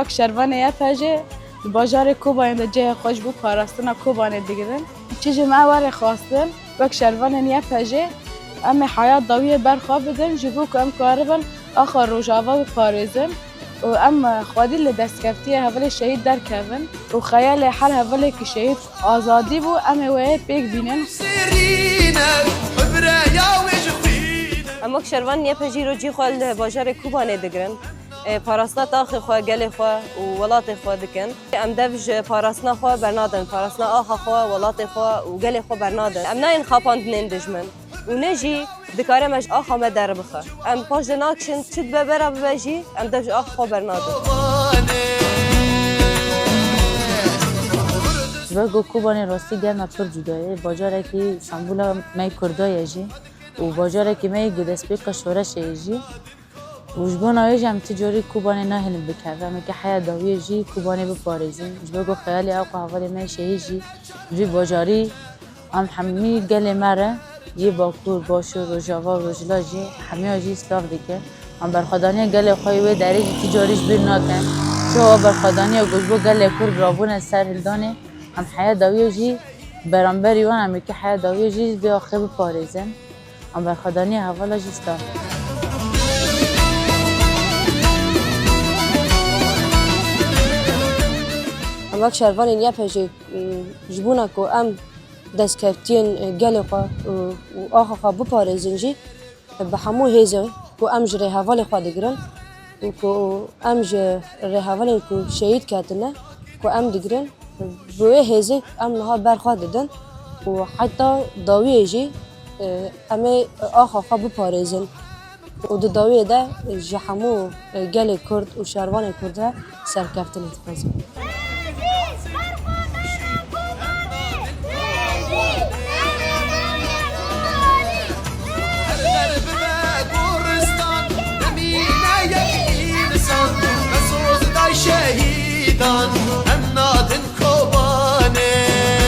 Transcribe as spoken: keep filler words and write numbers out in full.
Şervanê Y P J di bajarê Kobanê de cihê xwe ji bo parastina Kobanê digirin. Çi ji me were xwestin, wek şervanên Y P J, em ê heya dawiyê ber xwe bidin, ji bo ku em karibin axa Rojava biparêzin û em xwedî li destkeftiyê hevalê şehîd derkevin û xeyalê her hevalekî şehîd azadî bû, em ê wê pêk bînin. Em wek şervanên Y P J îro cî xwe li bajarê Kobanê digirin. E, parastina taxê xwe, gelê xwe û welatê xwe dikin. Em dev ji parastina xwe bernadin, parastina axa xwe, welatê xwe û gelê xwe bernadin. Em nayên xapandinên dijmin û ne jî dikare me ji axa me derbixe. Em paş de nakişin, çi dibe bera bibe jî, em dev ji axa xwe bernadin. Ji ber ku Kobanê rastî gel me pir cuda ye. Bajarekî Îstanbula me Kurda ye jî û bajarekî me yê ku destpêka şoreşê ye jî. Û ji bona wê jî em ti carî Kobanê nahêlin bikevin. Em ê ke heya dawiyê jî Kobanê biparêzin. Ji ber ku xeyalê axa hevalê me şehîd jî ji vî bajarî em hemî gelê me re yê Bakur, Başûr, Rojava û Rojhilat jî hemiya jî silav dikin. Em berxwedaniya gelê xwe yê wê derê jî ti carî ji bîr nakin. Çawa berxwedaniya ku ji bo gelê Kurd rabûne ser hildanê, em heya dawiyê jî beramberî wan em ê ke heya dawiyê jî vê axê biparêzin. Em berxwedaniya hevala jî stan. Em wek şervanên Y P J, ji bona ku em destkeftiyên gelê xwe û, û axa xwe biparêzin jî, bi hemû hêzê ku em ji rêhevalê xwe digirin û ku em ji rêhevalên ku şehîd ketine ku em digirin, bi wê hêzê em niha ber xwe didin û heta dawiyê jî, e, em ê axa xwe biparêzin û di dawiyê de ji hemû, e, gelê Kurd û şervanê Kurd re serkeftinê dixwazin.